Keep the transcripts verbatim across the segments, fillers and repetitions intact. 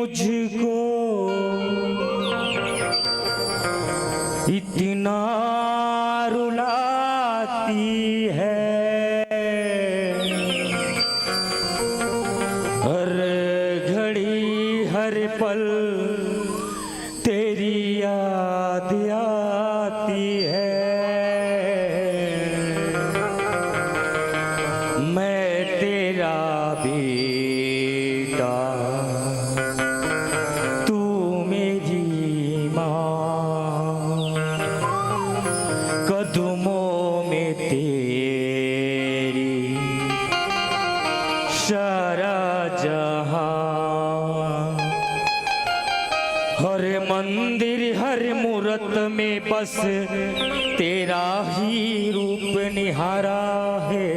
मुझको इतना रुलाती है, हर घड़ी हर पल तेरी याद आती है। मैं तेरा बेटा, तू मेरी माँ, कदमों में तेरी सारा जहां। हर मंदिर, हर मूरत में बस तेरा ही रूप निहारा है।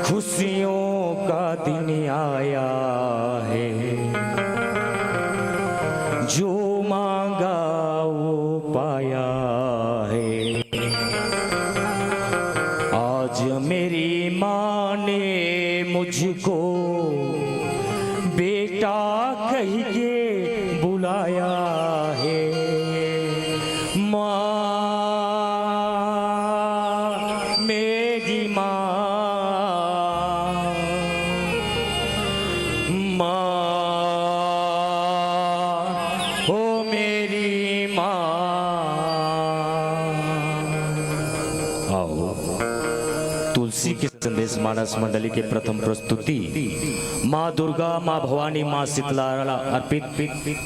खुशियों का दिन आया है, जो मांगा वो पाया है। आज मेरी माँ ने मुझको बेटा कह के बुलाया है। माँ, मेरी माँ, माँ, ओ मेरी माँ। आओ, तुलसी के संदेश मानस मंडली के प्रथम प्रस्तुति माँ दुर्गा, माँ भवानी, माँ शीतला अर्पित।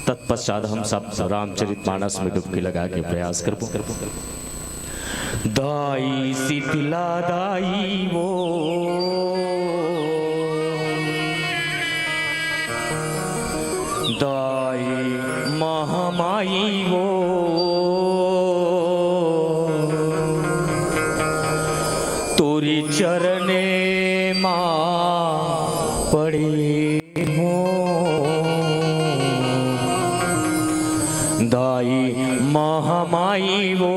तत्पश्चात हम सब रामचरित मानस में डुबकी लगा के प्रयास करबो। दाई शीतला दाई वो, दाई महामाई वो, तोरी चरणे मा पड़े हो। दाई महामाई वो,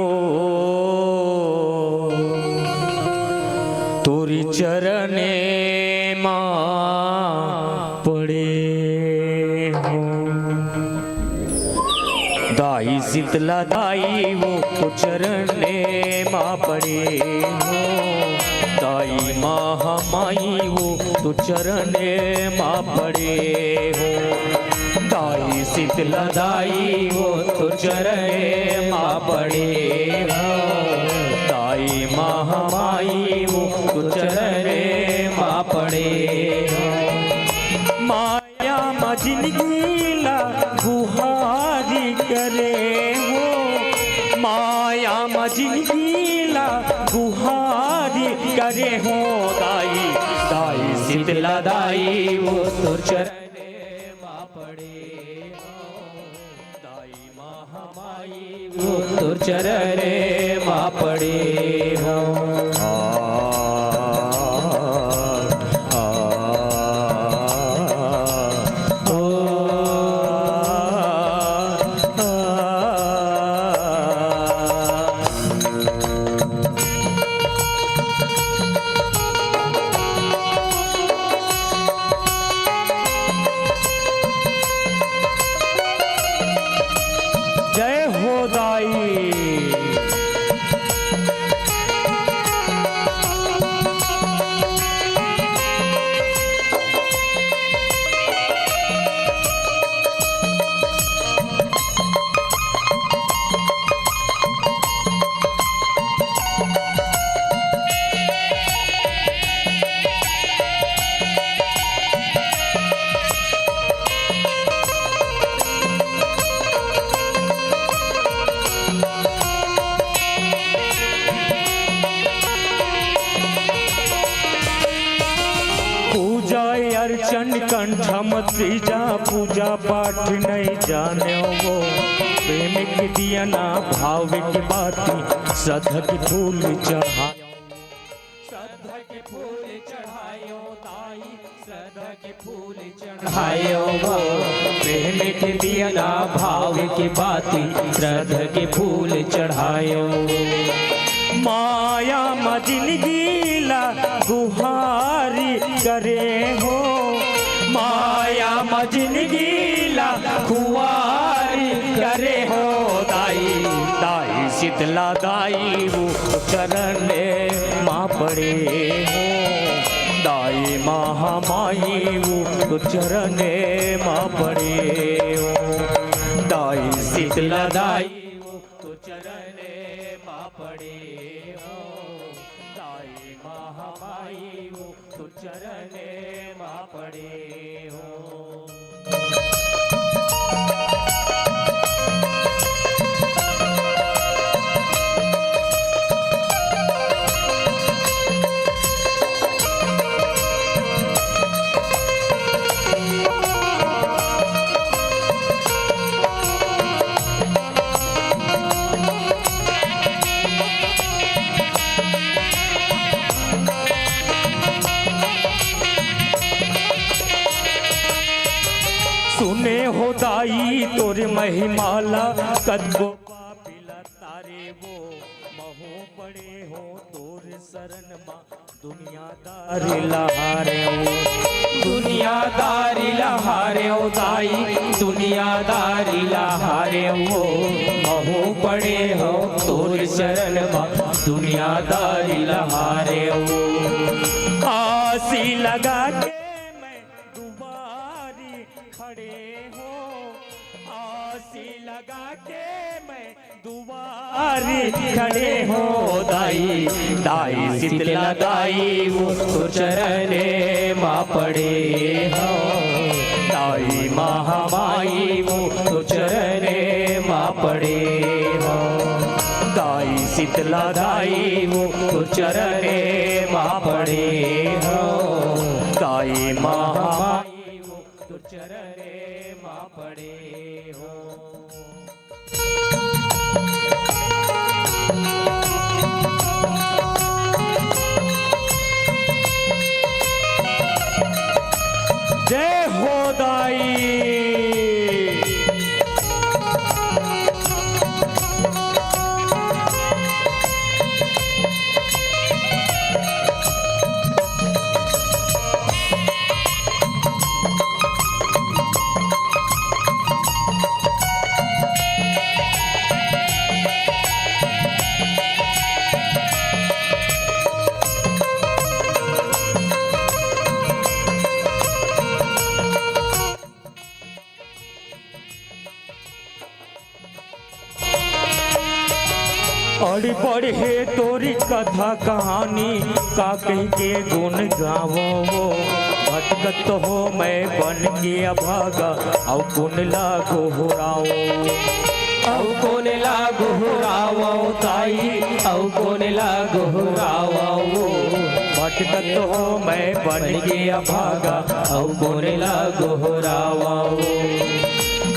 तोरी चरणे मा पड़े हो। दाई शीतला दाई वो तो चरणे मा पड़े हो। दाई महामाई वो तो चरणे मा पड़े हो। दाई शीतला दाई वो तो चरणे मा पड़े हो। दाई महामाई वो तो चरणे मा पड़े हो। माँ माया म जिनगी ला गुहारी करे हो, माया म जिनगी ला गुहारी करे हो। दाई, दाई शीतला दाई वो तोर चरणे मा पड़े हो। दाई महामाई वो तोर चरणे मा पड़े हो। आ, आ, आ, ओ, आ, आ। जय हो दाई। पूजा अर्चन कंठ म तीजा, पूजा पाठ नहीं जाने वो। प्रेम के दिया ना भाव के बाती, श्रद्धा के फूल चढ़ा, श्रद्धा के फूल चढ़ायो दाई, श्रद्धा के फूल चढ़ायो वो। प्रेम के दिया ना भाव के बाती, श्रद्धा के फूल चढ़ायो। माया म जिनगी ला गुहारी करे हो, माया म जिनगी ला खुवारी करे हो दाई। दाई शीतला दाई वो चरने मा पड़े हो, दाई महामाई वो चरने मा पड़े हो, दाई शीतला दाई वो तो चरने मा पड़े हो, दाई महामाई वो तो चरने मा पड़े हो। सुने हो दाई तोर महिमा ला, कतको पापी ला तारे वो, महू पड़े हो तोर शरण मा। दुनियादारी ला हारे हो, दुनियादारी ला हारे हो दाई, दुनियादारी ला हारे हो, महू पड़े हो तोर शरण मा, दुनियादारी ला हारे हो। आसी लगा के मैं दुबारी खड़े हो, आसी लगा के मैं दुबारी खड़े हो दाई, दाई शीतला दाई वो तो चरने मा पड़े हो, दाई महामाई वो तो चरने मा पड़े हो, दाई शीतला दाई वो तो चरने मा पड़े हो, दाई महामाई वो तो चरने मा पड़े हो। जय हो दाई। अड़ी पड़ी हे तोरी कथा कहानी, का कहि के गुन गावों वो। भटकत हो मैं बन के अभागा, अउ कोन ला गोहरावों। अउ कोन ला गोहरावों ताई, अउ कोन ला गोहरावों। भटकत हो मैं बन के अभागा, अउ कोन ला गोहरावों।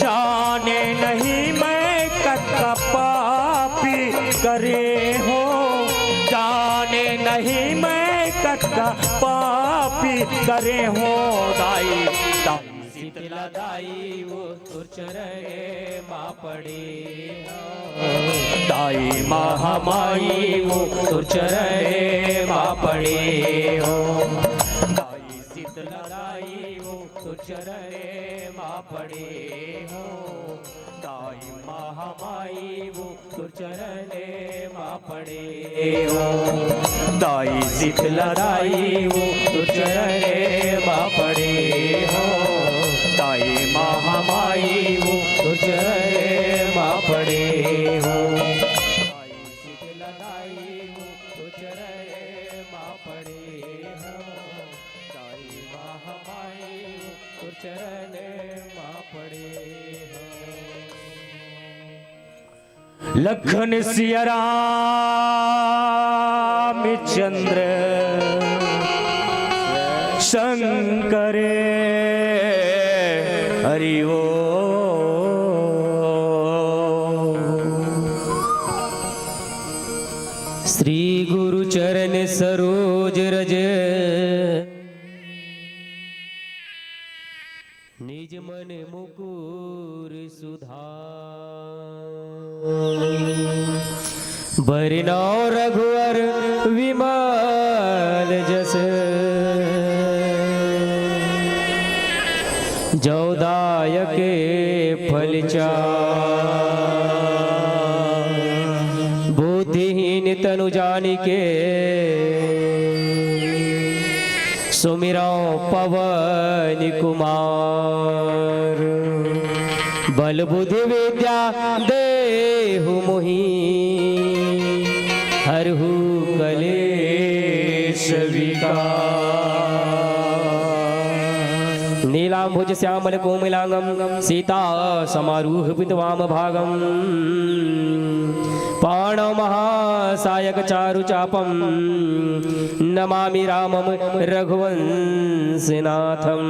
जाने नहीं मैं कतका पापी करे हो, जाने नहीं मैं कतका पापी करे हो दाई। दाई शीतला दाई वो तोर चरने मा पड़े हो, दाई महामाई वो तोर चरने मा पड़े हो, दाई शीतला दाई वो तोर चरने मा पड़े हो, दाई महामाई वो तोर चरने मा पड़े हो, दाई शीतला दाई वो तोर चरने मा पड़े हो, दाई महामाई वो तोर चरने मा पड़े हो, दाई शीतला दाई वो तोर चरने मा पड़े हो, दाई महामाई वो तोर चरने मा पड़े हो। लखन सिया राम चंद्र शंकर हरि ओ। श्री गुरु चरण सरोज रज निज मन मुकुर सुधार। बरनउँ रघुवर विमल जस, जौदाय के फल चार, बुद्धिहीन तनु जानि के, सुमिरौं पवन कुमार। बल बुद्धि विद्या देहु मोहि, हरहु कलेश विकार। नीलाम्बुज श्यामल कोमलांगम, सीता समारूह पित वाम भागम। पाणौ महासायक चारु चापम, नमामि रामम रघुवंश नाथम।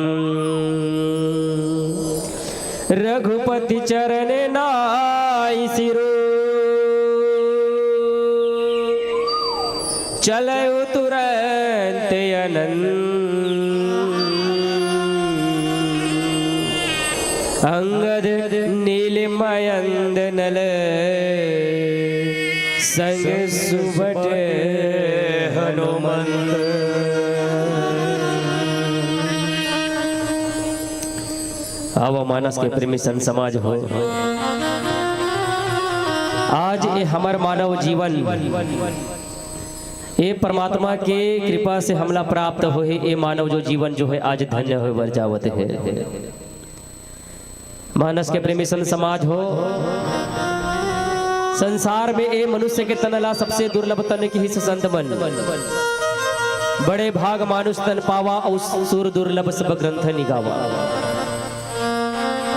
रघुपति चरण नाइ सिरो, चलउ तुरंत अनंत। अंगद नील मयंद नल, संग सुभट हनुमंत। आवा मानस के प्रेमी संत समाज हो, आज ए हमर मानव जीवन, ए परमात्मा के कृपा से हमला प्राप्त होहे, ए मानव जो जीवन जो हे, आज धन्य होय बर जावत हे। मानस के प्रेमी संत समाज हो, संसार में ए मनुष्य के तन ला सबसे दुर्लभ तन किहिस संत मन। बड़े भाग मानुष तन पावा, अउ सुर दुर्लभ सब ग्रंथ निगावा।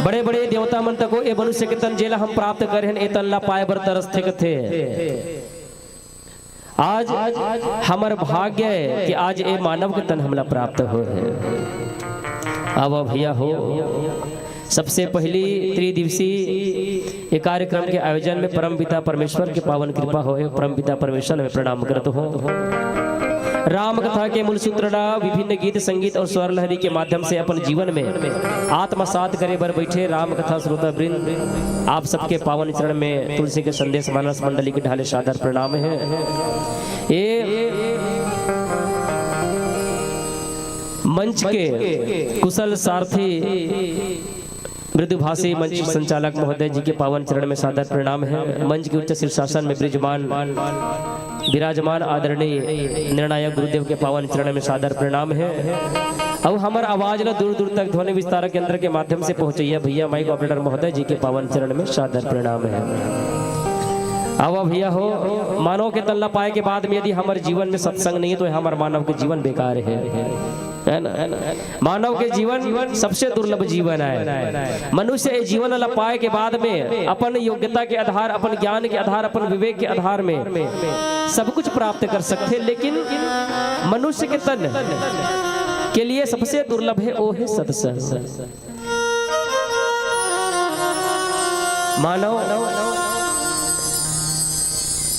बड़े बड़े देवता मन तको ए मनुष्य के तन जेला हम प्राप्त करे हन, ए तन ला पाए बर तरसथे कथे। आज हमर भाग्य हे कि आज ए मानव के तन हमला प्राप्त होय हे। आवा भैया हो, सबसे पहली त्रिदिवसीय ए कार्यक्रम के आयोजन में परम पिता परमेश्वर के पावन कृपा होय, परम पिता परमेश्वर में प्रणाम करत हों। राम कथा के मूल सूत्र ला विभिन्न गीत संगीत अउ स्वर लहरी के माध्यम से अपन जीवन में आत्मसात करे बर बैठे राम कथा श्रोता वृंद, आप सबके पावन चरण में तुलसी के संदेश मानस मंडली के ढाले सादर प्रणाम हे। ए मंच के कुशल सारथी मृदुभाषी मंच संचालक महोदय जी के पावन चरण में सादर प्रणाम हे। मंच के उच्च शीर्षासन में विराजमान, विराजमान आदरणीय निर्णायक गुरुदेव के पावन चरण में सादर प्रणाम हे। अउ हमर आवाज ला दूर दूर तक ध्वनि विस्तारक यंत्र के माध्यम से पहुंचइया भैया माइक ऑपरेटर महोदय जी के पावन चरण में सादर प्रणाम हे। आवा भैया हो, मानव के तन ला पाए के बाद में यदि हमर जीवन में सत्संग नहीं हे, तो हमर मानव के जीवन बेकार हे, हे ना? मानव के जीवन सबसे दुर्लभ जीवन हे। मनुष्य ए जीवन ला पाए के बाद में अपन योग्यता के आधार, अपन ज्ञान के आधार, अपन विवेक के आधार में सब कुछ प्राप्त कर सकथे, लेकिन मनुष्य के तन के लिए सबसे दुर्लभ हे, ओ हे सत्संग। मानव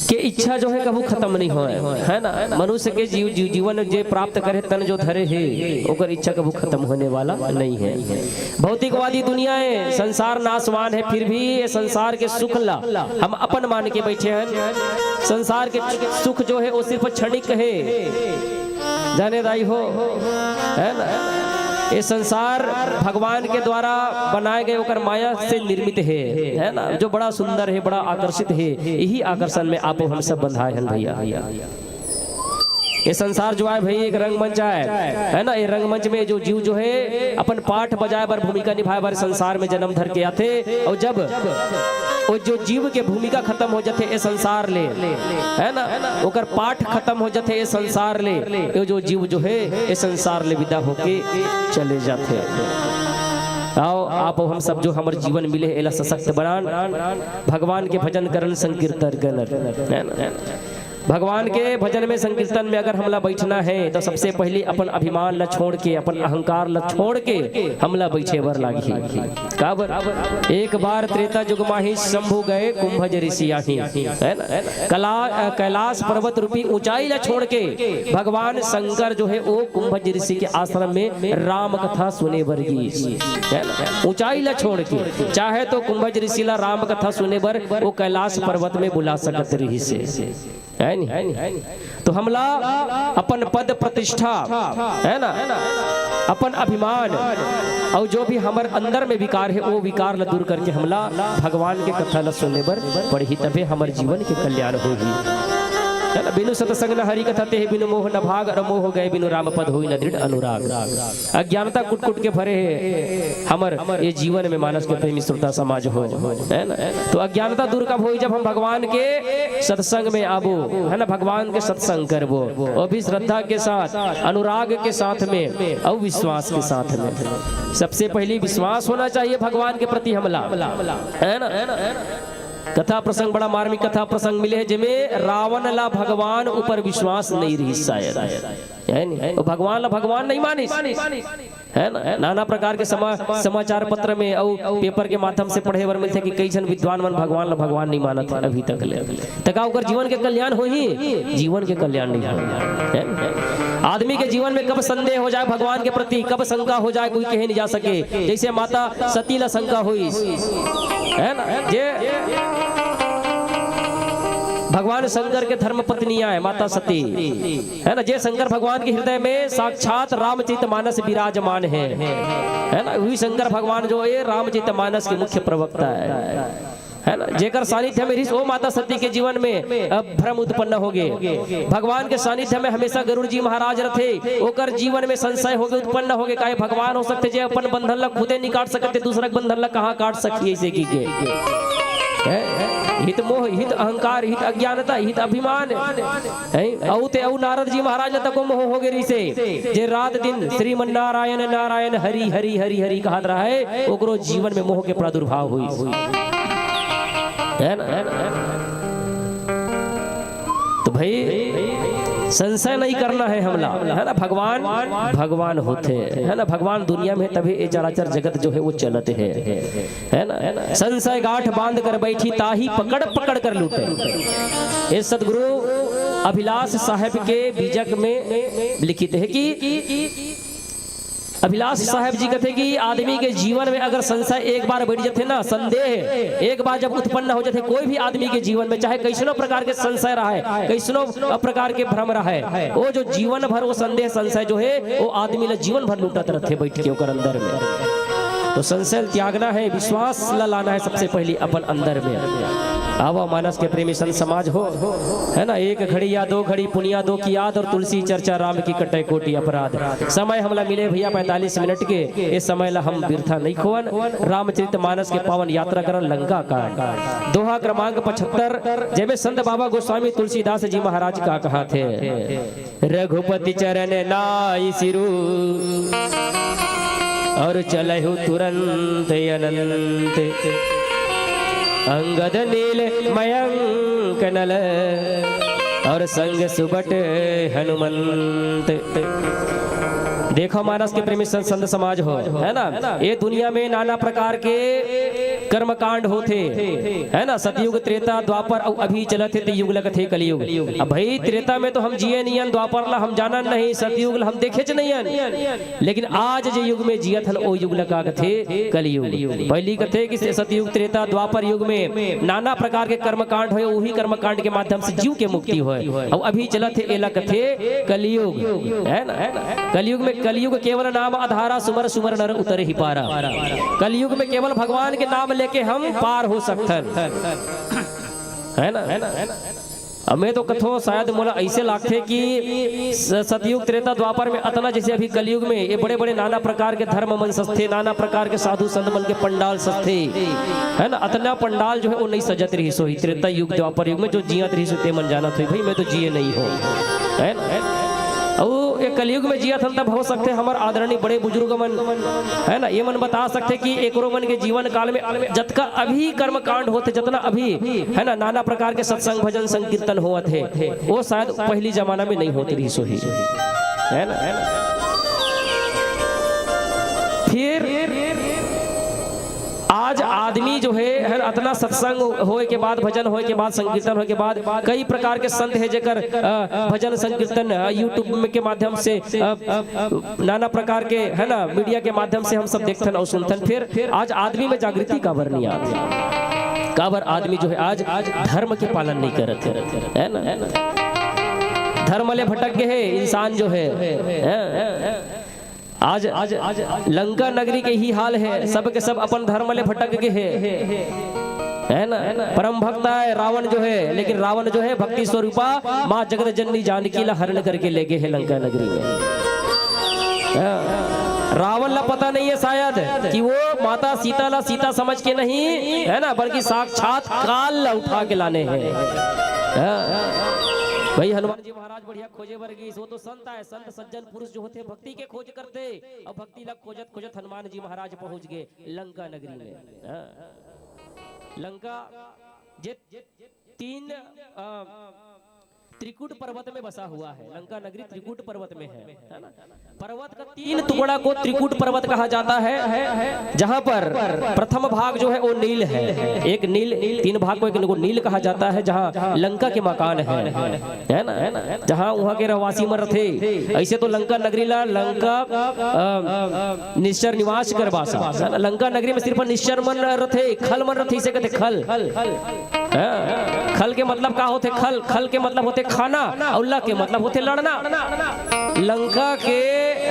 के इच्छा जो हे कभू खतम नहीं होय, हे ना? मनुष्य के जीव, जीव, जीवन जे प्राप्त करे, तन जो धरे हे, ओकर इच्छा कभू खतम होने वाला नहीं हे। भौतिकवादी दुनिया हे, संसार नाशवान हे, फिर भी ए संसार के सुख ला हम अपन मान के बैठे हन। संसार के सुख जो हे, ओ सिर्फ क्षणिक हे। जाने दाई हो, हे ना? ए संसार भगवान के द्वारा बनाए गए ओकर माया से निर्मित हे, हे ना? जो बड़ा सुंदर हे, बड़ा आकर्षित हे, यही आकर्षण में आप हम सब बंधाए हन भैया। ए संसार जो आय भाई, एक रंगमंच आय, हे ना? ए रंगमंच में जो जीव जो हे अपन पाठ बजाए बर, भूमिका निभाए बर संसार में जन्म धर के आथे, अउ जब ओ जो जीव के भूमिका खतम हो जाथे ए संसार ले, हे ना, ओकर पाठ खतम हो जाथे ए संसार ले, ए जो जीव जो हे ए संसार ले विदा होके चले जाथे। आओ आप हम सब जो हमर जीवन मिले हे एला सशक्त बनान, भगवान के भजन करन, संकीर्तन करन, हे ना? भगवान के भजन में, संकीर्तन में अगर हमला बैठना हे, तो सबसे पहले अपन अभिमान ला छोड़ के, अपन अहंकार ला छोड़ के हमला बैठे बर लागही। काबर? एक बार त्रेता युग माही शंभु गए कुंभज ऋषि आही, हे ना? कला-, अ, कैलाश पर्वत रूपी ऊंचाई ला छोड़ के भगवान शंकर जो हे ओ कुंभज ऋषि के आश्रम में राम कथा सुने बर गिस, हे ना? ऊंचाई ला छोड़ के, चाहे तो कुंभज ऋषि ला राम कथा सुने बर ओ कैलाश पर्वत में बुला सकत रहिस हे। है नी? तो हमला अपन पद प्रतिष्ठा, है ना, अपन अभिमान अउ जो भी हमर अंदर में विकार हे, वो विकार ला दूर करके हमला भगवान के कथा ला सुने बर पड़ही, तभे हमर जीवन के कल्याण होही, है ना। बिनु सतसंग न हरि कथा, तेहि बिनु मोह न भाग, अर मोह गए बिनु राम पद, होई न दृढ़ अनुराग। अज्ञानता कुट कुट के भरे हे हमर ये जीवन में, मानस के प्रेमी श्रोता समाज हो, है ना। तो अज्ञानता दूर कब होई? जब हम भगवान के सत्संग में आबो, है ना, भगवान के सत्संग करबो, वो भी श्रद्धा के साथ, अनुराग के साथ में अउ विश्वास के साथ में। सबसे पहली विश्वास होना चाहिए भगवान के प्रति हमला, है ना। कथा प्रसंग, बड़ा मार्मिक कथा प्रसंग मिले हे, जेमे रावण ला भगवान ऊपर विश्वास नहीं रहिस शायद, है नी? वो भगवान ला भगवान नहीं मानिस, है ना। नाना प्रकार के समा-, समाचार पत्र में अउ पेपर के माध्यम से पढ़े बर मिलथे कि कई झन विद्वान मन भगवान ला भगवान नहीं मानत हे अभी तक ले। त का ओकर जीवन के कल्याण होही? जीवन के कल्याण नहीं होही, है ना? आदमी के जीवन में कब संदेह हो जाए भगवान के प्रति, कब शंका हो जाए, कोई कहे नहीं जा सके। जैसे माता सती ला शंका होइस, है ना, जे भगवान शंकर के धर्म पत्नी आए माता सती, है ना, जे शंकर भगवान के हृदय में साक्षात रामचरित मानस विराजमान है, है ना, वही शंकर भगवान जो ये रामचरित मानस के मुख्य प्रवक्ता है, है ना, जेकर सानिध्य में रहिस, वो माता सती के जीवन में अब भ्रम उत्पन्न होगे। भगवान के सानिध्य में हमेशा गरुड़ जी महाराज रथे, ओकर जीवन में संशय होगे, उत्पन्न होगे, काहे भगवान हो सकथे जे अपन बंधन ला खुदे निकाल सकथे, दूसरा के बंधन ला कहाँ काट सकही ऐसे की के? हैं? हित मोह, हित अहंकार, हित अज्ञानता, हित अभिमान, हैं? अउ ते अउ नारद जी महाराज ला तको मोह होगे रहिसे, जे रात दिन श्रीमन नारायण नारायण हरि हरि हरि हरि कहत रहे, ओकरो जीवन में मोह के प्रादुर्भाव होइस, है ना? तो भाई, संशय नहीं करना है हमला, है ना? भगवान, भगवान होथे, है ना? भगवान दुनिया में, तभी ये चराचर जगत जो है वो चलत है, है ना? संशय गांठ बांध कर बैठी, ताही पकड़ पकड़ कर लूटे। ये सदगुरु अभिलाष साहब के बीजक में लिखित है कि अभिलाष साहब जी कथे कि आदमी के जीवन में अगर संशय एक बार बैठ जाथे ना, संदेह एक बार जब उत्पन्न हो जाथे कोई भी आदमी के जीवन में, चाहे कैसनो प्रकार के संशय रहे, कैसनो प्रकार के भ्रम रहे, वो जो जीवन भर वो संदेह संशय जो है, वो आदमी ला जीवन भर लूटत रहथे बैठ के ओकर अंदर में। तो संशय त्यागना है, विश्वास ला लाना है सबसे पहली अपन अंदर में। आवा मानस के प्रेमी संत समाज हो, है ना, एक घड़ी या दो घड़ी पुनिया दो की याद और तुलसी चर्चा राम की कटे कोटि अपराध। समय हमला मिले भैया पैंतालीस मिनट के, ये समय ला हम बिरथा नहीं खोवन। रामचरित मानस के पावन यात्रा करन लंका कांड, दोहा क्रमांक पचहत्तर, जेमे संत बाबा गोस्वामी तुलसीदास जी महाराज का कहा थे, रघुपति चरण नाई सिरु और चलहु तुरंत अनंत। अंगद नील मयंक नल और संग सुबट हनुमंत। देखो मानस के प्रेमी संत, संत समाज हो, है ना, ये दुनिया में नाना प्रकार के कर्मकांड होथे, है ना, सतयुग, त्रेता, द्वापर अउ अभी चलत हे ते युग लगत हे कलयुग। अब भाई त्रेता में तो हम जिए नहीं हन, द्वापर ला हम जानन नहीं, सतयुग ला हम देखेच नहीं हन, लेकिन आज जे युग में जियत हन ओ युग ला का कथे? कलयुग। पहली कथे कि सतयुग, त्रेता, द्वापर युग में नाना प्रकार के कर्मकांड होय, उही कर्मकांड के माध्यम से जीव के मुक्ति होय। अब अभी चलत हे एला कथे कलयुग, है ना? कलयुग में कलयुग केवल नाम आधारा, सुमर सुमर नर उतरहि पारा। कलयुग में केवल भगवान के नाम लेके हम पार हो सकथन, है ना? अब मैं तो कथों, शायद मोला ऐसे लागथे कि स-, सतयुग, त्रेता, द्वापर में अतना, जैसे अभी कलयुग में ये बड़े-बड़े नाना प्रकार के धर्म मन सजथे, नाना प्रकार के साधु संत मन के पंडाल सजथे, है ना? अतना पंडाल जो है वो नहीं सजत रहिस होही त्रेता युग, द्वापर युग में जो जियत रहिस होही ते मन जानत होही, भाई मैं तो जिए नहीं हो, है ना? अउ ये कलयुग में जियत हन तब हो सकथे हमर आदरणीय बड़े बुजुर्ग मन, है ना, ये मन बता सकथे कि एकरो मन के जीवन काल में जतका अभी कर्म कांड होथे, जतना अभी, है ना, नाना प्रकार के सत्संग, भजन, संकीर्तन होवत हे, वो शायद पहली जमाना में नहीं होत रहिस होही, है ना? फिर आज आदमी जो है, है ना, अतना सत्संग होय के बाद, भजन होय के बाद, संकीर्तन होय के बाद, कई प्रकार के संत हे जेकर, अ, भजन संकीर्तन, अ, YouTube में के माध्यम से, अ, नाना प्रकार के, है ना, मीडिया के माध्यम से हम सब देखथन और सुनथन। फिर आज आदमी में जागृति काबर नहीं आत? काबर आदमी जो है आज, आज धर्म के पालन नहीं करत है, है ना? धर्म ले भटक गए है इंसान जो है, है? आज, आज लंका नगरी के ही हाल है, सब के सब अपन धर्म ले भटक गए है, है ना? परम भक्त है रावण जो है, लेकिन रावण जो है भक्ति स्वरूपा माँ जगत जननी जानकी ला हरण करके ले गए है लंका नगरी में। हाँ। रावण ला पता नहीं है शायद कि वो माता सीता ला सीता समझ के नहीं, है ना, बल्कि साक्षात काल ला उठा के लाने हैं। हाँ। भाई हनुमान जी महाराज बढ़िया खोजे बर गइस, वो तो संत आय, संत सज्जन पुरुष जो होते भक्ति के खोज करते, और भक्ति ला खोजत खोजत हनुमान जी महाराज पहुंच गए लंका नगरी में। हाँ। लंका जे तीन, अ, त्रिकूट पर्वत में बसा हुआ है। लंका नगरी त्रिकूट पर्वत में है, है ना? पर्वत का तीन टुकड़ा को त्रिकूट पर्वत कहा जाता है, जहां पर प्रथम भाग जो है वो नील है, एक नील, तीन भाग को एक को नील कहा जाता है, जहां लंका के मकान है, है ना, है ना? जहां वहां के रहवासी मन रथे। ऐसे तो लंका नगरी ला लंका, अ, निश्चर निवास करवासा, है ना? लंका नगरी में सिर्फ निश्चर मन रथे, खल मन रथे, इसे कहते खल। हाँ, खल के मतलब का होथे? खल, खल के मतलब होथे खाना, और ल के मतलब होथे लड़ना। लंका के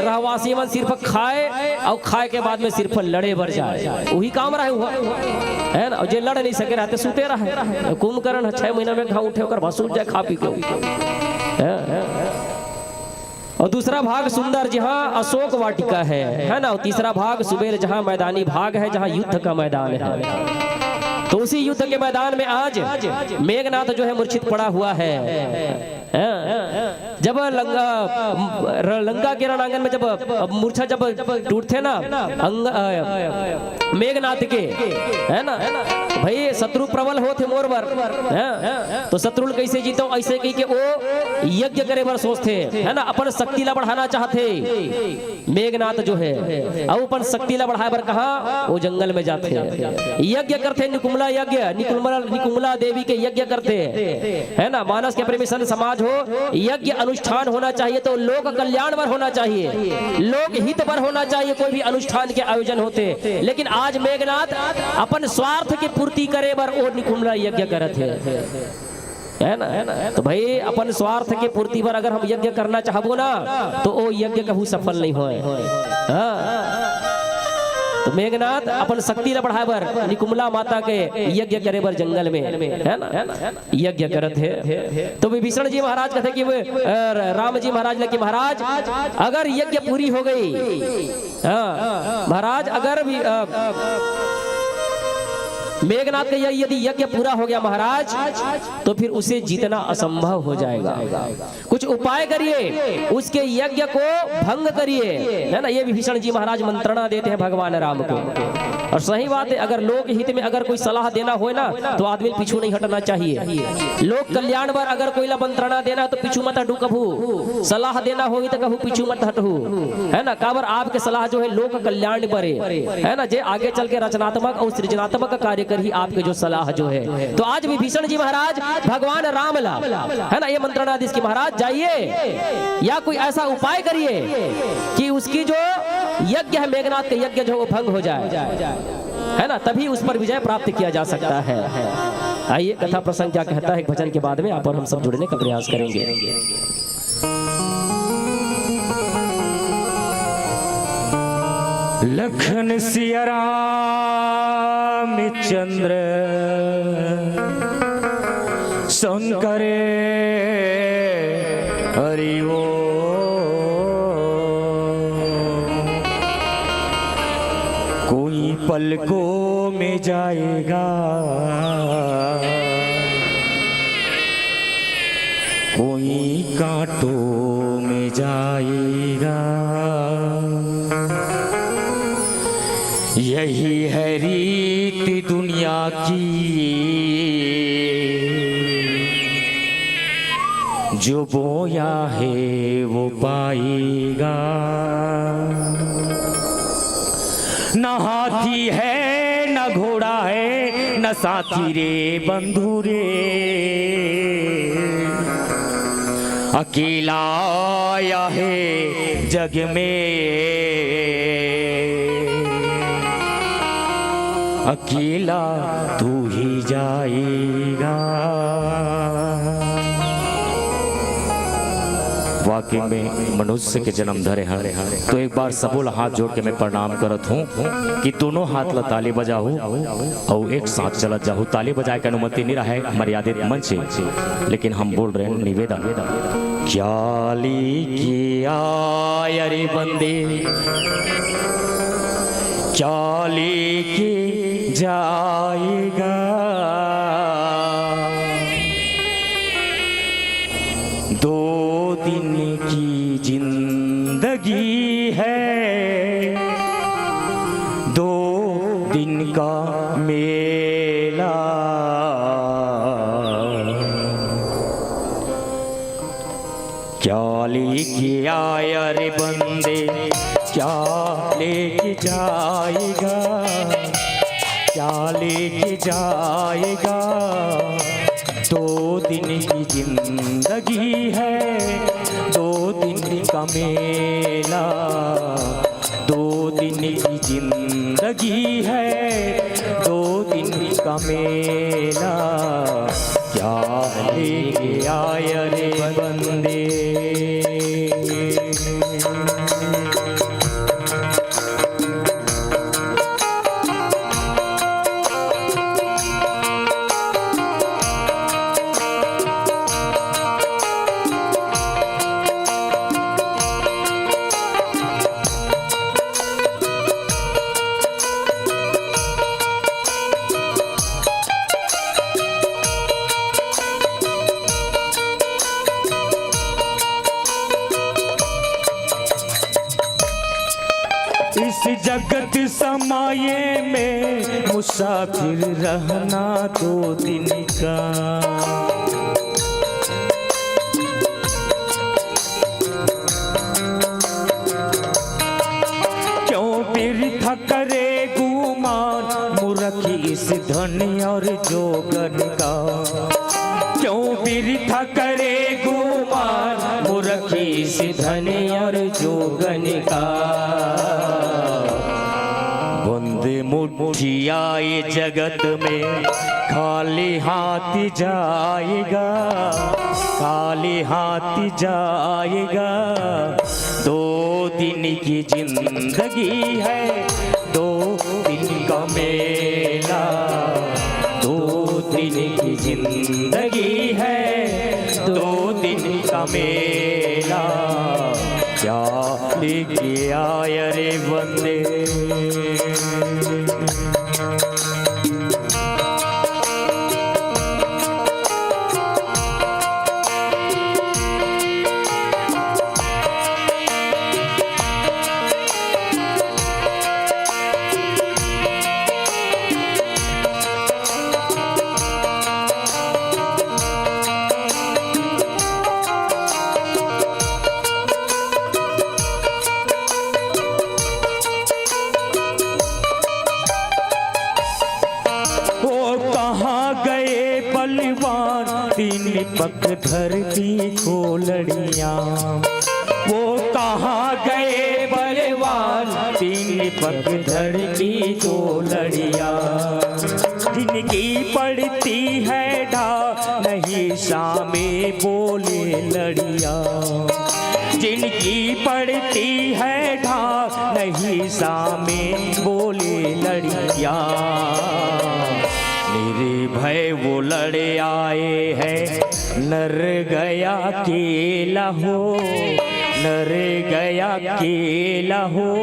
रहवासी मन सिर्फ खाए और खाए के बाद में सिर्फ लड़े बर जाए, वही काम रहे हुआ, है ना? और जे लड़ नहीं सके रहते, सूते रहे। कुंभकर्ण छह महीना में घाव उठे, ओकर बाद सूत जाए खा पी के। हाँ, हाँ। और दूसरा भाग सुंदर, जहाँ अशोक वाटिका है, है ना? और तीसरा भाग सुबेर, जहाँ मैदानी भाग है, जहाँ युद्ध का मैदान है। तो उसी युद्ध के मैदान में आज मेघनाथ जो है मूर्छित पड़ा हुआ है। हैं? जब लंका, र-, लंका के रणांगन में जब मूर्छा जब टूटथे ना, अंग-, अ, मेघनाथ के, है ना? भाई, शत्रु प्रबल होथे मोर बर, हैं? तो शत्रु ल कइसे जीतों, ऐसे कहि के वो यज्ञ करे बर सोचथे, है ना? अपन शक्ति ला बढ़ाना चाहथे। मेघनाथ जो है, अउ अपन शक्ति ला बढ़ाए बर कहाँ वो जंगल में जाथे, यज्ञ करथे, निकुमला यज्ञ, निकुमला, निकुमला देवी के यज्ञ करथे, है ना? मानस के प्रेमी संत समाज हो, यज्ञ अनुष्ठान होना चाहिए तो लोक कल्याण बर होना चाहिए, लोक हित बर होना चाहिए, कोई भी अनुष्ठान के आयोजन होथे। लेकिन आज मेघनाथ अपन स्वार्थ के पूर्ति करे बर वो निकुमला यज्ञ करत हे, है ना? तो भाई, अपन स्वार्थ के पूर्ति बर अगर हम यज्ञ करना चाहबो ना, तो वो यज्ञ कहूँ सफल नहीं होय। हाँ। तो मेघनाथ अपन शक्ति ला बढ़ाए बर निकुमला माता के यज्ञ करे बर जंगल में, है ना, यज्ञ करत हे। तो विभीषण जी महाराज कहथे कि वो, अ, राम जी महाराज ला कि महाराज, अगर यज्ञ पूरी हो गई, हाँ, महाराज, अगर भी, अ, मेघनाथ का यह, यदि यज्ञ पूरा हो गया महाराज, तो फिर उसे जीतना असंभव हो जाएगा। कुछ उपाय करिए, उसके यज्ञ को भंग करिए, है ना? ये विभीषण जी महाराज मंत्रणा देते हैं भगवान राम को। और सही बात है, अगर लोक हित में अगर कोई सलाह देना होय ना, तो आदमी पीछू नहीं हटना चाहिए। लोक कल्याण बर अगर कोई ला मंत्रणा देना है, तो पीछू मत हटू कभू। सलाह देना होही, तो कहूँ पीछू मत हटू, है ना? काबर आपके सलाह जो है लोक कल्याण बर हे, है ना? जे आगे चल के रचनात्मक और सृजनात्मक कार्य करही, आपके जो सलाह जो है। तो आज विभीषण जी महाराज भगवान राम ला, है ना, ये मंत्रणा दिस कि महाराज जाइए या कोई ऐसा उपाय करिए कि उसकी जो यज्ञ है, मेघनाथ का यज्ञ जो, वो भंग हो जाए, है ना, तभी उस पर विजय प्राप्त किया जा सकता है। आइए, कथा प्रसंग क्या कहता है, एक भजन के बाद में आप और हम सब जुड़ने का प्रयास करेंगे। लखन सिया राम चंद्र शंकर हरि ओम। कोई पलकों में जाएगा, कोई कांटों में जाएगा। यही है रीत दुनिया की, जो बोया है वो पाएगा। न हाथी है, न घोड़ा है, न साथी रे बंधु रे। अकेला आया है जग में। अकेला तू ही जाएगा। वाकई में मनुष्य के जन्म धरे हन, तो एक बार सबो ला हाथ जोड़ के मैं प्रणाम करत हूँ कि दोनों हाथ ला ताली बजाहू अउ एक साथ चलत जाहू। ताली बजाए के अनुमति नहीं रहे मर्यादित मंच से, लेकिन हम बोल रहे हैं निवेदन। क्या लेके आया रे बंदे, क्या लेके जाएगा? दो दिन की जिंदगी है, दो दिन का मेला। क्या लेके आया रे बंदे, क्या लेके जाएगा, क्या लेके जाएगा? दो दिन की जिंदगी है, दो दिन का मेला। दो दिन की जिंदगी है, दो दिन का मेला। क्या लेके आया रे बंदे। इस जगत समाये में मुसाफिर रहना दो दिन का। क्यों बिरथा करे गुमान मूरख इस धन और जोगन का? क्यों बिरथा करे गुमान मूरख इस धन और जोगन का? बंद मुठिया ये जगत में खाली हाथ जाएगा, खाली हाथ जाएगा। दो दिन की जिंदगी है, दो दिन का मेला। दो दिन की जिंदगी है, दो दिन का मेला। क्या लेके आया रे बंदे। वो कहाँ गए बलवान, तीन पग धरती को लड़िया? वो कहाँ गए बलवान, तीन पग धरती को लड़िया? जिनकी पड़ती है ढा, नहीं सामे बोले लड़िया। जिनकी पड़ती है ढा, नहीं सामे बोले लड़िया। निर्भय वो लड़े आए हैं, नर गया केला हो, नर गया केला हो।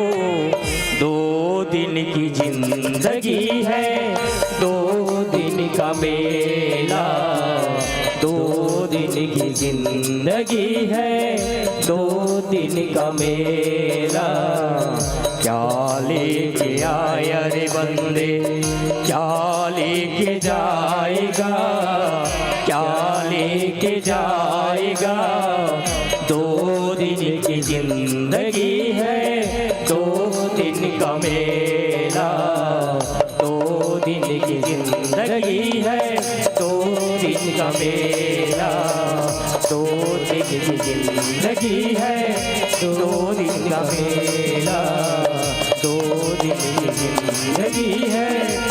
दो दिन की जिंदगी है, दो दिन का मेला। दो दिन की जिंदगी है, दो दिन का मेला। क्या लेके आया रे बंदे, क्या लेके जाएगा, क्या लेके जाएगा? दो दिन की जिंदगी है, दो दिन का मेला। दो दिन की जिंदगी है, दो दिन का मेला। दो दिन की जिंदगी है, दो दिन का मेला। दो दिन की जिंदगी है,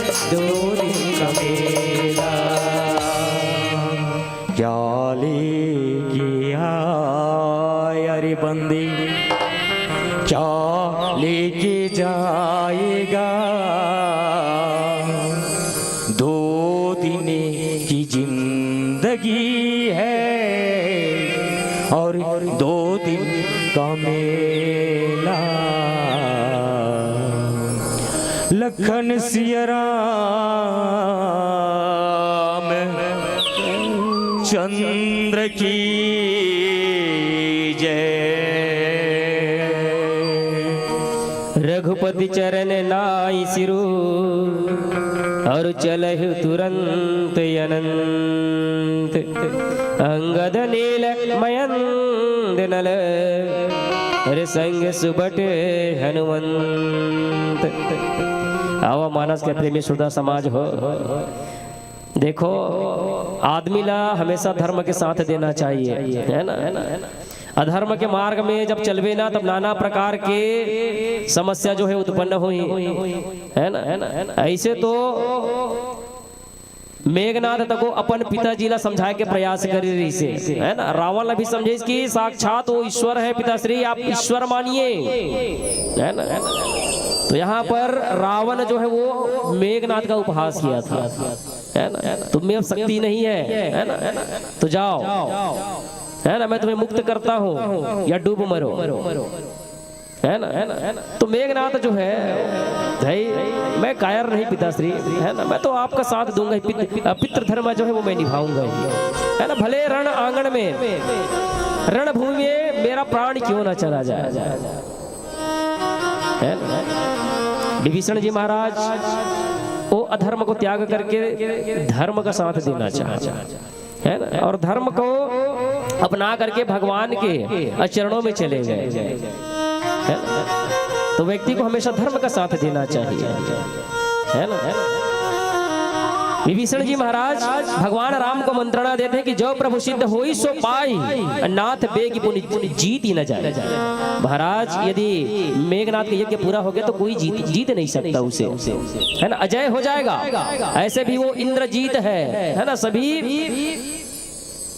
दो दिन का मेला। क्या लेके आया रे बंदी, क्या लेके जाएगा? दो दिन की जिंदगी है और दो दिन का मेला। लखन सिया राम चंद्र की जय। रघुपति चरण नाई सिरु, और चलहु तुरंत अनंत। अंगद नील मयंद नल, अरे संग सुबट हनुमंत। आवा मानस के प्रेमी श्रोता समाज हो, देखो, आदमी ला हमेशा धर्म के साथ देना चाहिए, है ना? अधर्म के मार्ग में जब चलबे ना, तब नाना प्रकार के समस्या जो है उत्पन्न होही, है ना? ऐसे तो मेघनाथ तको अपन पिताजी ला समझाए के प्रयास करे रहिसे, है ना? रावण ला भी समझाइस कि साक्षात वो ईश्वर है पिताश्री, आप ईश्वर मानिए, है ना? तो यहाँ पर रावण जो है वो मेघनाथ का उपहास किया था, है ना? तुम में अब शक्ति नहीं है, है ना? तो जाओ, है ना, मैं तुम्हें मुक्त करता हूँ या डूब मरो, है ना? तो मेघनाथ जो है, भाई, मैं कायर नहीं पिताश्री, है ना, मैं तो आपका साथ दूंगा ही, पित-, अ, पितृ धर्म जो है वो मैं निभाऊंगा ही, है ना। भले रण आंगन में, रणभूमि में मेरा प्राण क्यों ना चला जाए, है ना? विभीषण जी महाराज वो अधर्म को त्याग करके धर्म का साथ देना चाहते हैं, है ना? और धर्म को अपना करके भगवान के चरणों में चले गए, है ना? तो व्यक्ति को हमेशा धर्म का साथ देना चाहिए, है ना? विभीषण जी महाराज भगवान राम को मंत्रणा देते हैं कि जो प्रभु सिद्ध होई सो पाई, नाथ बेग पुनि जीति न जाए। महाराज, यदि मेघनाथ का यज्ञ पूरा हो गया तो कोई जीत, जीत नहीं सकता उसे, है ना, अजय हो जाएगा। ऐसे भी वो इंद्रजीत है, है ना, सभी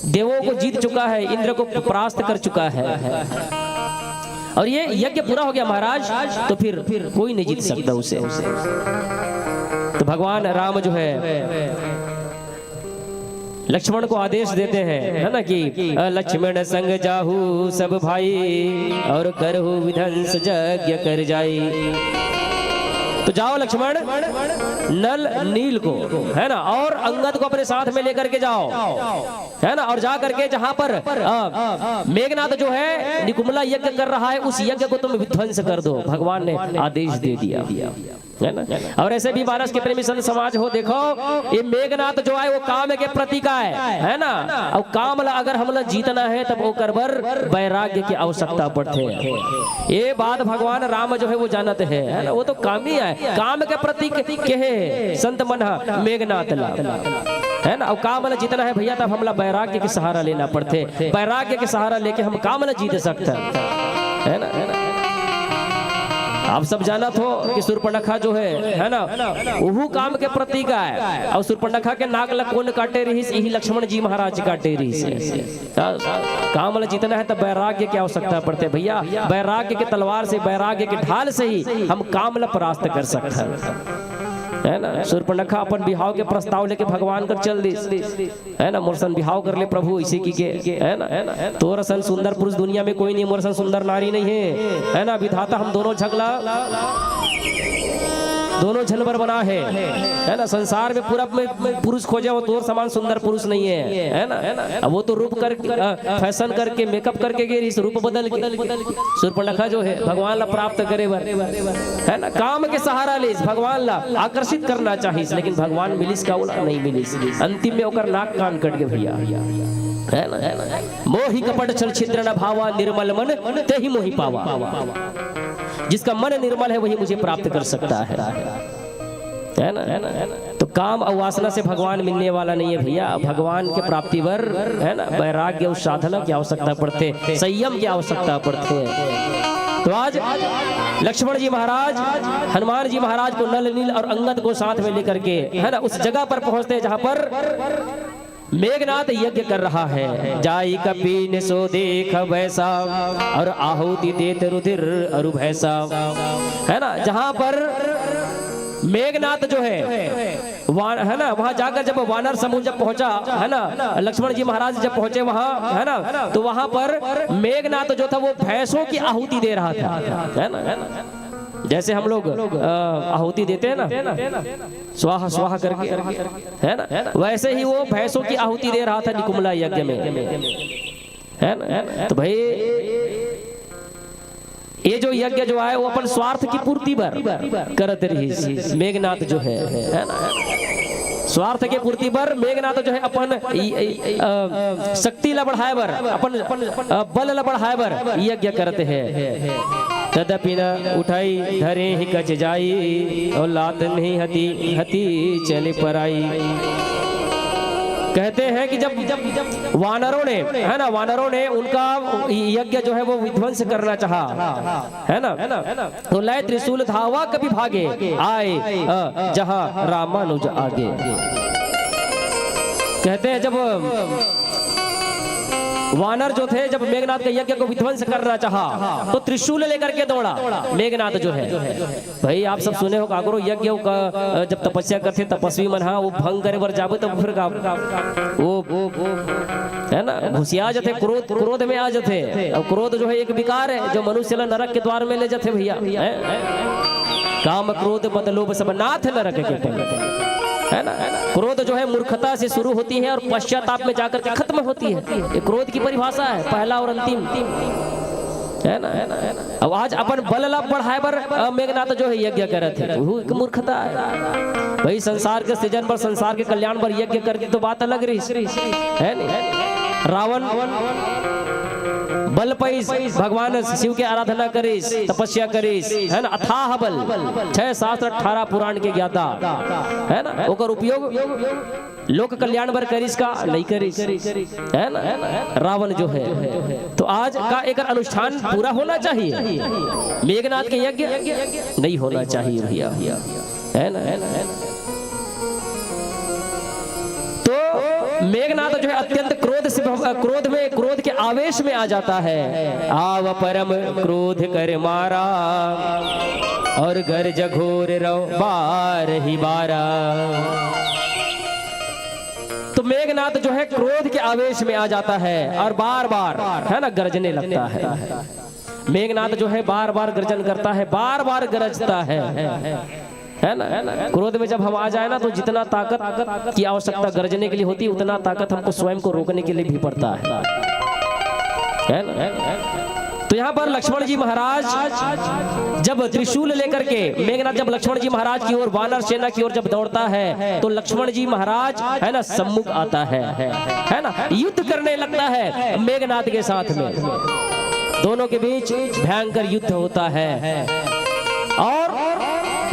देवों को जीत चुका है, इंद्र को परास्त कर चुका है, और ये यज्ञ पूरा हो गया महाराज, तो फिर कोई नहीं जीत सकता उसे। तो भगवान राम जो है लक्ष्मण को आदेश देते हैं, है ना, कि "अ, लक्ष्मण संग जाहू सब भाई, और करहु विध्वंस यज्ञ कर जाई।" तो जाओ लक्ष्मण, नल नील को, है ना, और अंगद को अपने साथ में लेकर के जाओ, है ना, और जा करके जहां पर, अ, मेघनाथ जो है निकुंभला यज्ञ कर रहा है, उस यज्ञ को तुम विध्वंस कर दो। भगवान ने आदेश दे दिया, है ना। और ऐसे भी मानस के प्रेमी संत समाज हो, देखो, ये मेघनाथ जो है वो काम के प्रतीक आय, है ना। और काम ला अगर हमला जीतना है तब ओकर बर वैराग्य की आवश्यकता पड़थे। ये बात भगवान राम जो है वो जानत है, है ना, वो तो कामी आय, काम के प्रतीक कहे संत मन ह मेघनाथ ला, है ना। और काम ला जीतना है भैया, तब हमला वैराग्य के सहारा लेना पड़थे। वैराग्य के सहारा लेके हम काम ला जीत सकते हैं, है ना, है ना। आप सब जानत हो कि सूर्पणखा जो है, है ना, वहू काम के प्रतीक आय। और सूर्पणखा के नाक ला कोन काटे रहिस? यही लक्ष्मण जी महाराज काटे रहिस। काम ला जीतना है तो वैराग्य की आवश्यकता पड़थे भैया। वैराग्य के तलवार से, वैराग्य के ढाल से ही हम काम ला परास्त कर सकते हैं, है ना। सूर्पणखा अपन बिहाव के प्रस्ताव लेके भगवान कर चल दिस, है ना, "मोर सन बिहाव कर ले प्रभु", इसे की के, है ना, है ना, है ना। "तोर सन सुंदर पुरुष दुनिया में कोई नहीं, मोर सन सुंदर नारी नहीं है, है ना। विधाता हम दोनों झगला, दोनों झन बर बना है, है ना। संसार में पूरा में पुरुष खोजे, वो तोर समान सुंदर पुरुष नहीं है, है ना, है ना।" अब वो तो रूप करके, अ, फैशन करके, मेकअप करके गे रहिस, रूप बदल के। सूर्पणखा जो है भगवान ला प्राप्त करे बर, है ना, काम के सहारा ले, भगवान ला आकर्षित करना चाहिस, लेकिन भगवान मिलिस का ओला? नहीं मिलिस। अंतिम में ओकर नाक कान कट गे भैया, है ना, है ना। "मोहि कपट छल छिद्र न भावा, निर्मल मन तेहि मोहि पावा।" जिसका मन निर्मल है वही मुझे प्राप्त कर सकता है, है ना, है ना, है ना। तो काम और वासना से भगवान मिलने वाला नहीं है भैया। भगवान के प्राप्ति बर, है ना, वैराग्य और साधना की आवश्यकता पड़थे, संयम की आवश्यकता पड़थे। तो आज लक्ष्मण जी महाराज हनुमान जी महाराज को, नल नील और अंगद को साथ में लेकर के, है ना, उस जगह पर पहुंचते हैं जहां पर मेघनाद यज्ञ कर रहा है। जाई कपि ने सो देख बैसा, और आहुति देत रुधिर अरु भैसा। है ना, जहां पर मेघनाद जो है, वान-, है ना, वहां जाकर जब वानर समूह जब पहुंचा, है ना, लक्ष्मण जी महाराज जब पहुंचे वहां, है ना, तो वहां पर मेघनाद जो था वो भैंसों की आहुति दे रहा था, है ना, है ना। जैसे हम लोग, अ, आहुति देते हैं ना, स्वाहा स्वाहा करके, है ना, वैसे ही वो भैंसों की आहुति दे रहा था निकुंभला यज्ञ में, है ना। तो भाई, ये जो यज्ञ जो है, वो अपन स्वार्थ की पूर्ति बर करत रहिस, मेघनाद जो है, है ना। स्वार्थ के पूर्ति बर मेघनाद जो है, अपन इ-, इ-, अ, शक्ति ला बढ़ाए बर, अपन, अ, बल ला बढ़ाए बर यज्ञ करत हे। तदपि न उठाई धरे ही कछ जाई, और लात नहीं हती, हती चली पराई। कहते हैं कि जब, जब वानरों ने, है ना, वानरों ने उनका यज्ञ जो है वो विध्वंस करना चाहा, है ना, तो लय त्रिशूल धावा कपि भागे, आए, अ, जहाँ रामानुज आगे। कहते हैं, जब वानर जो थे, जब मेघनाद के यज्ञ को विध्वंस करना चाहा, तो त्रिशूल लेकर के दौड़ा मेघनाद जो है। भाई, आप सब सुने हो, काकरो यज्ञ का, अ, जब तपस्या करथे तपस्वी मन, हाँ, वो भंग करे बर जाबे, तब फिर का, वो, वो, है ना, घुसिया जाथे, क्रोध, क्रोध में आ जाथे। और क्रोध जो है एक विकार है, जो मनुष्य ला नरक के द्वार में ले जाथे भैया, हैं? काम क्रोध मद लोभ सब नाथ नरक के पल, है ना। क्रोध जो है मूर्खता से शुरू होती है और पश्चाताप में जाकर के खत्म होती है। ये क्रोध की परिभाषा है, पहला और अंतिम, है ना, है ना, है ना। अब आज अपन बल ला बढ़ाए बर, अ, मेघनाथ जो है यज्ञ करत हे, वो एक मूर्खता है। भाई, संसार के सृजन बर, संसार के कल्याण बर यज्ञ करती तो बात अलग रही, है नहीं? रावण बल पाइस, भगवान शिव के आराधना करिस, तपस्या करिस, है ना, अथाह बल, छह शास्त्र अठारह पुराण के ज्ञाता, है ना, ओकर उपयोग लोक कल्याण बर करिस का नहीं करिस, है ना? रावण जो है, तो आज का एकर अनुष्ठान पूरा होना चाहिए, मेघनाथ के यज्ञ नहीं होना चाहिए भैया, है ना? तो मेघनाथ जो है अत्यंत क्रोध से भव-, क्रोध में, क्रोध के आवेश में आ जाता है। आव परम क्रोध कर मारा, और गर्ज घोर रव बारहि बारा। तो मेघनाथ जो है क्रोध के आवेश में आ जाता है और बार बार, है ना, गर्जने लगता है। मेघनाथ जो है बार बार गर्जन करता है, बार बार गरजता है, है ना, है ना। क्रोध में जब हम आ जाए ना, तो जितना ताकत की आवश्यकता गर्जने के लिए होती है, उतना ताकत हमको स्वयं को रोकने के लिए भी पड़ता है, है ना, है ना। तो यहाँ पर लक्ष्मण जी महाराज जब त्रिशूल लेकर के मेघनाथ जब लक्ष्मण जी महाराज की ओर, वानर सेना की ओर जब दौड़ता है, तो लक्ष्मण जी महाराज, है ना, सम्मुख आता है, है ना, युद्ध करने लगता है मेघनाथ के साथ में। दोनों के बीच भयंकर युद्ध होता है। और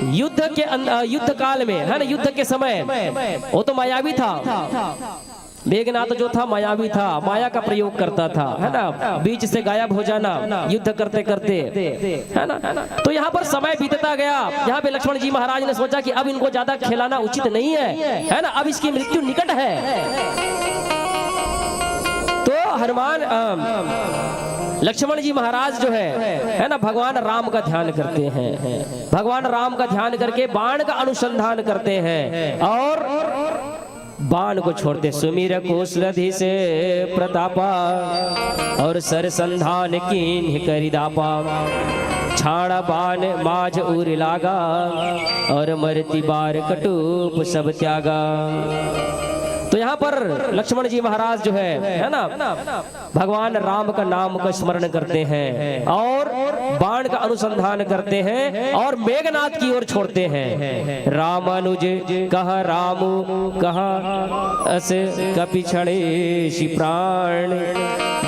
युद्ध के अं-, अ, युद्ध काल में, है ना, युद्ध के समय वो तो मायावी था, मेघनाथ जो था मायावी था, माया का प्रयोग करता था, है ना, बीच से गायब हो जाना युद्ध करते करते, है ना। तो यहाँ पर समय बीतता गया। यहाँ पे लक्ष्मण जी महाराज ने सोचा कि अब इनको ज्यादा खिलाना उचित नहीं है, है ना, अब इसकी मृत्यु निकट है। तो हनुमान, अ, लक्ष्मण जी महाराज जो है, है ना, भगवान राम का ध्यान करते हैं, भगवान राम का ध्यान करके बाण का अनुसंधान करते हैं और बाण को छोड़ते, सुमिर कौशलधीश प्रतापा, और सर संधान कीन्ह करि दापा। छाड़ा बाण माझ उर लागा, और मरति बार कटूप सब त्यागा। तो यहाँ पर लक्ष्मण जी महाराज जो है, है ना, भगवान राम का नाम का स्मरण करते हैं और बाण का अनुसंधान करते हैं और मेघनाथ की ओर छोड़ते हैं। रामानुज कहा राम, कहा अस कपि छड़ेसि प्राण।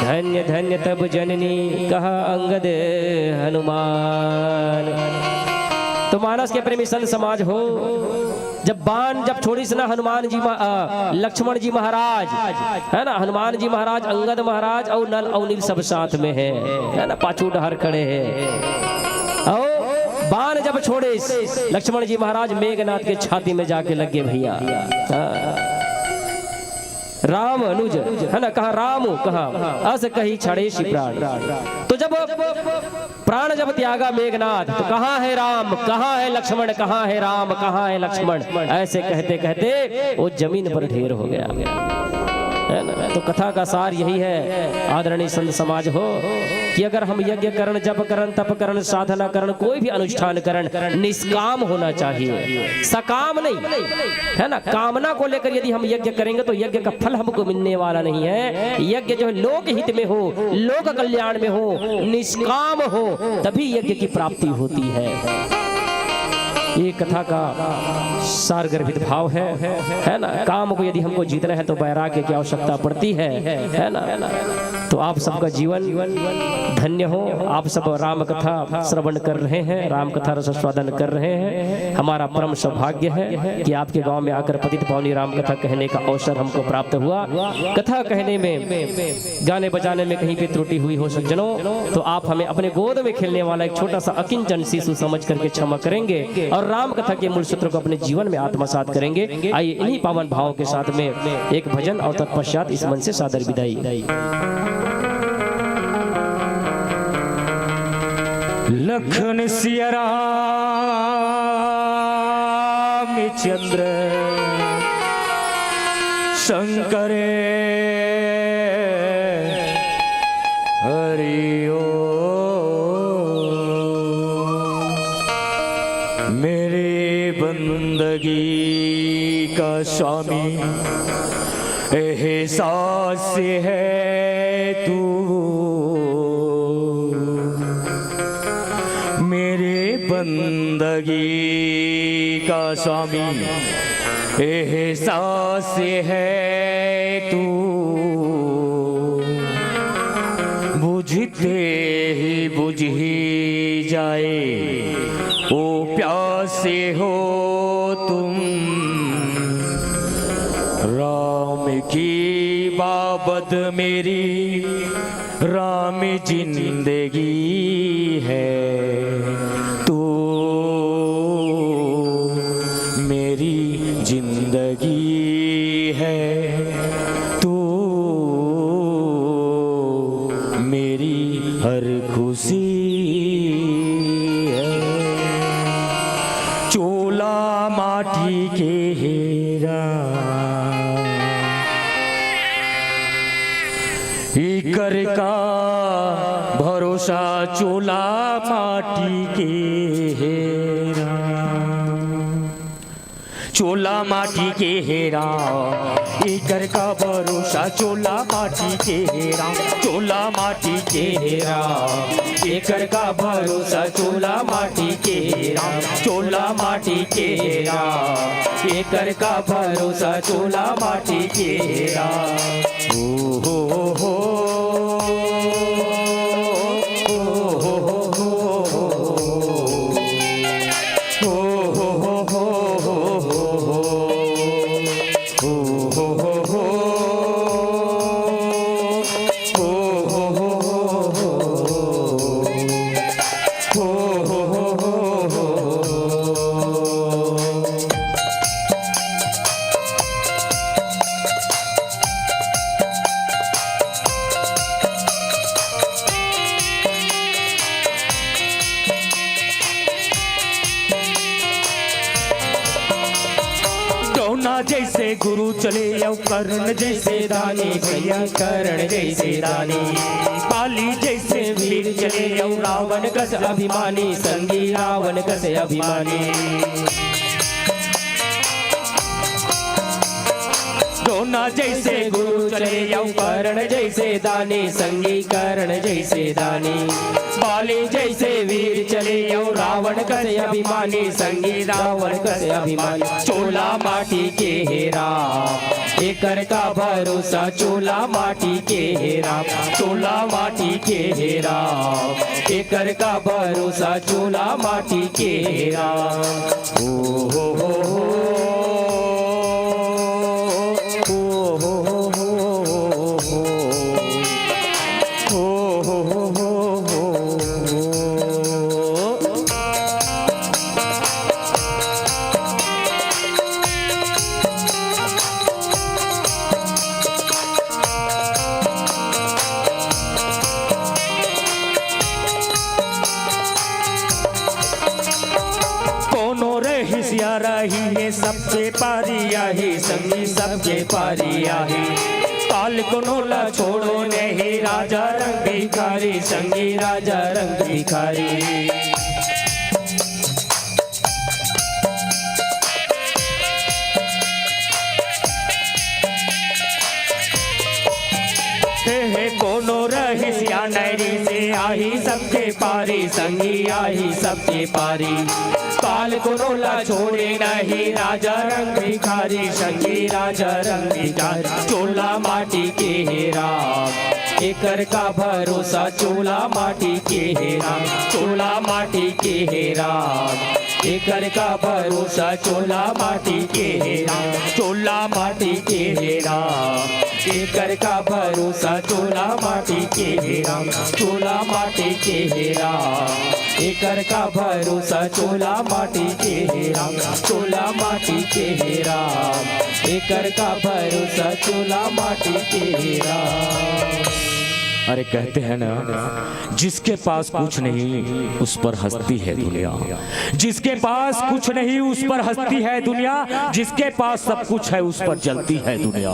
धन्य धन्य तब जननी कहा अंगद हनुमान। तो मानस के प्रेमी संत समाज हो, जब बाण जब छोड़िस ना हनुमान जी महा-, अ, लक्ष्मण जी महाराज, है ना, हनुमान जी महाराज, अंगद महाराज और नल और नील सब साथ में है, है ना, पाछू डहर खड़े हैं। और बाण जब छोड़े लक्ष्मण जी महाराज, मेघनाथ के छाती में जाके लग गए भैया। हाँ। राम अनुज, है ना, कहा राम, कहा अस कही छड़ेसी प्राण। तो जब प्राण जब त्यागा मेघनाथ, तो कहाँ है राम, कहाँ है लक्ष्मण, कहाँ है राम, कहाँ है लक्ष्मण, ऐसे कहते कहते वो जमीन पर ढेर हो गया, है ना। तो कथा का सार यही है, आदरणीय संत समाज हो, कि अगर हम यज्ञ करण, जप करण, तप करण, साधना करण, कोई भी अनुष्ठान करण निष्काम होना चाहिए, सकाम नहीं, है ना। कामना को लेकर यदि हम यज्ञ करेंगे तो यज्ञ का फल हमको मिलने वाला नहीं है। यज्ञ जो है लोक हित में हो, लोक कल्याण में हो, निष्काम हो, तभी यज्ञ की प्राप्ति होती है। ये कथा का सार गर्भित भाव है, है ना। काम को यदि हमको जीतना है तो वैराग्य की आवश्यकता पड़ती है, है ना। तो आप सबका जीवन धन्य हो। आप सब राम कथा श्रवण कर रहे हैं, राम कथा रस आस्वादन कर रहे हैं। हमारा परम सौभाग्य है कि आपके गांव में आकर पतित पावनी राम कथा कहने का अवसर हमको प्राप्त हुआ। कथा कहने में, गाने बजाने में कहीं पे त्रुटि हुई हो सज्जनों, तो आप हमें अपने गोद में खेलने वाला एक छोटा सा अकिंचन शिशु समझ करके क्षमा करेंगे और राम कथा के मूल सूत्र को अपने जीवन में आत्मसात करेंगे। आइए, इन्हीं पावन भावों के साथ में एक भजन और तत्पश्चात इस मंच से सादर विदाई। लखन सिया राम चंद्र शंकर हरि ओ। मेरे बंदगी का स्वामी एहसास है तू, मेरे बंदगी का स्वामी एहसास है तू। बुझते ही बुझ ही जाए ओ प्यासे हो तुम। राम की बाबत मेरी राम जिंदगी है तू, मेरी जिंदगी है तू, मेरी हर खुशी है। चोला माटी के हेरा, इकर का भरोसा चोला माटी के हेरा। चोला माटी के हेरा, इकर का भरोसा चोला माटी के हेरा। चोला माटी के हेरा, एकर का भरोसा चोला माटी के हेरा। चोला माटी के हेरा, एकर का भरोसा चोला माटी के हेरा। ओ हो हो, ओ हो हो हो, ओ हो हो हो। द्रोणा जैसे गुरु चले अउ कर्ण जैसे दानी भैया, कर्ण जैसे दानी। बाली जैसे वीर चले अउ रावण कस अभिमानी, संगी रावण कस अभिमानी। द्रोणा जैसे गुरु चले अउ कर्ण जैसे दानी, संगी कर्ण जैसे दानी। बाली जैसे वीर चले अउ रावण कस अभिमानी, संगी रावण कस अभिमानी। चोला माटी के हेरा, एकर का भरोसा चोला माटी के हेरा। चोला माटी के हेरा, एकर का भरोसा चोला माटी के हेरा। ओ हो हो हो। ये सबके पारी आही संगी, सबके पारी आही। काल कोनो ला छोड़ो नहीं, राजा रंग भिखारी संगी, राजा रंग भिखारी। हे हे कोनो रहिस या नैरी से, आही सबके पारी संगी, आही सबके पारी। काल कोनो ला छोड़े नहीं, राजा रंग भिखारी संगी, राजा रंग भिखारी। चोला माटी के हे राम, एकर का भरोसा, चोला माटी के हे राम, चोला माटी के हे राम। एकर का भरोसा, चोला माटी के हे राम, चोला माटी के हे राम। एकर का भरोसा, चोला माटी के हे राम, चोला माटी के हे राम। एकर का भरोसा, चोला माटी के हे राम, चोला माटी के हे राम। एकर का भरोसा, चोला माटी के हे राम। अरे, कहते हैं ना, जिसके पास कुछ नहीं, उस पर हंसती है दुनिया। जिसके पास कुछ नहीं, उस पर हंसती है दुनिया। जिसके पास सब कुछ है, उस पर जलती है दुनिया।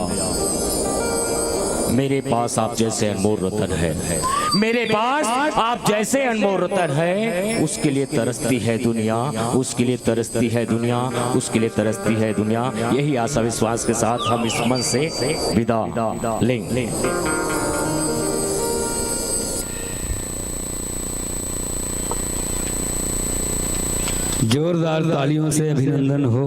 मेरे पास आप जैसे अनमोल रतन है, मेरे पास आप जैसे अनमोल रतन है, उसके लिए तरसती है दुनिया, उसके लिए तरसती है दुनिया, उसके लिए तरसती है दुनिया। यही आशा विश्वास के साथ हम इस मंच से विदा लेंगे। जोरदार तालियों से अभिनंदन हो।